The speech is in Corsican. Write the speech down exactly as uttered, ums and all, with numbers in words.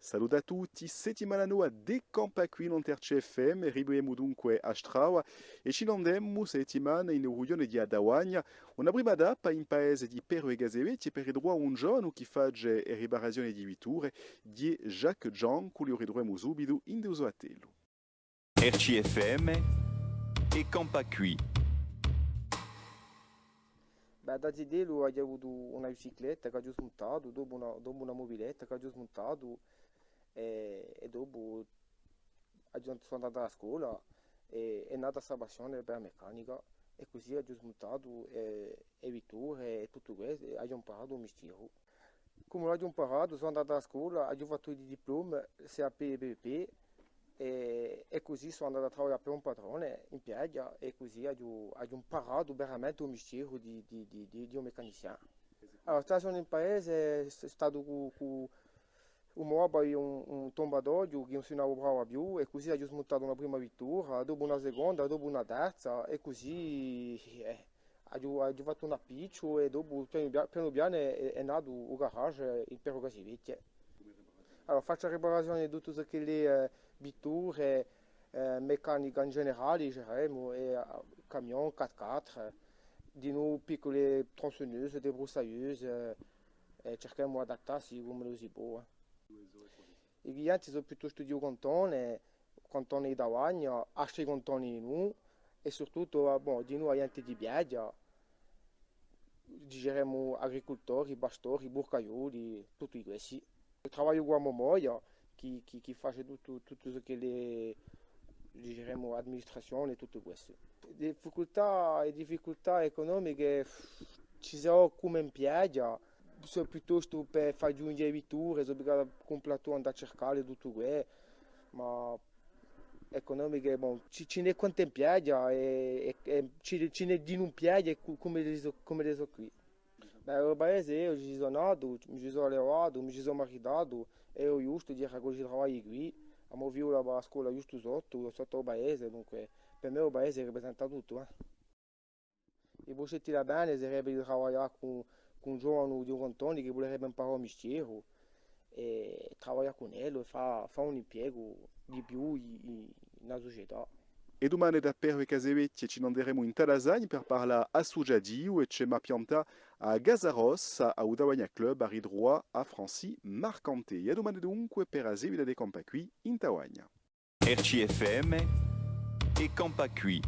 Salute à tutti, settimana nova di Campà quì nant'à R C F M, ripigliemu dunque a strada è ci n'andemu sta settimana in u rughjone di a Tavagna, una prima tappa in paese di Peru è Casevechje per ritruvà un ghjovanu chì face e riparazione di vitture, hè Jacques Gianculi, u ritruvemu subitu in u so attellu. R C F M è Campà quì. Bè, da zitellu aghju avutu una bicicletta ch'aghju smuntatu, dopu una, dopu una mubiletta ch'aghju smuntatu è, è dopu aghju, sò andatu à a scola è, hè nata sta passione per a meccanica è cusì aghju smuntatu e, e vitture è tuttu questu, è aghju amparatu u mistieru. Cum'è l'aghju amparatu, sò andatu à a scola, aghju fattu i diplomi C A P è B E P, è, è cusì sò andatu à travaglià per un patrone in piaghja, è cusì aghju, aghju amparatu veramente u mistieru di, di, di, di, di un meccanicien. Allora, sta stazione in paese hè statu cù, cù u mo babbu, un, un tombatoghju chì ùn si n'aduprava più, è cusì aghju smuntatu una prima vittura, dopu una seconda, dopu una terza, è cusì, eh, Aghju, aghju fattu un appicciu è dopu pianu pia-, pianu pianu hè, hè natu u garage in Peru Casevechje. Allora, facciu a riparazione di tuttu ciò chì hè, eh, vitture, eh, meccanica in generale, diceremu, è, eh, camion, quatre-quatre, dinù piccule tronçonneuses, débroussailleuses, eh, è circhemu d'adattassi cum'ellu si pò, eh. I clienti sò piuttostu di u cantone, cantone di Tavagna, altri cantoni dinù, è surtuttu, bon, dinù a ghjente di piaghja, diceremu agricultori, pastori, burcaioli, tutti questi. Travagliu cù a mo moglia, chì, chì, chì face tuttu, tuttu ciò chì hè, diceremu, amministrazione è tuttu questu. Difficultà, e difficultà ecunomiche, ci sò cum'è in piaghja, sò piuttostu per fà ghjunghje e vitture, sò ubligatu à cumprà tuttu, andà à circà tuttu què, ma ecunomiche, bon, ci, ci n'hè quant'è in piaghja è, è, è ci, ci n'hè dinù in piaghja è cu-, cum'elle sò, cum'elle sò quì. Bè, u paese eiu ci sò natu, mi ci sò allevatu, mi ci sò maritatu, è eiu ghjustu, dicu, cusì travagliu quì, a mo figliola và à a scola ghjustu sottu, sottu à u paese, dunque, per mè u paese raprisenta tuttu, eh. I prugetti da bè sarebbe di travaglià cù, cù un ghjovanu di u cantone chì vulerebbe amparà u mistieru è travaglià cun ellu è fà, fà un impiegu di più in, in, in a sucetà. È dumane da Peru è Casevechje ci n'anderemu in Talasani per parlà assuciativu è ci emu à piantà à Casa Rossa, à u Tavagna Club, à ritruvà à Francis Marcantelli. À dumane dunque per a seguita di Campà quì in Tavagna. R C F M è Campà quì.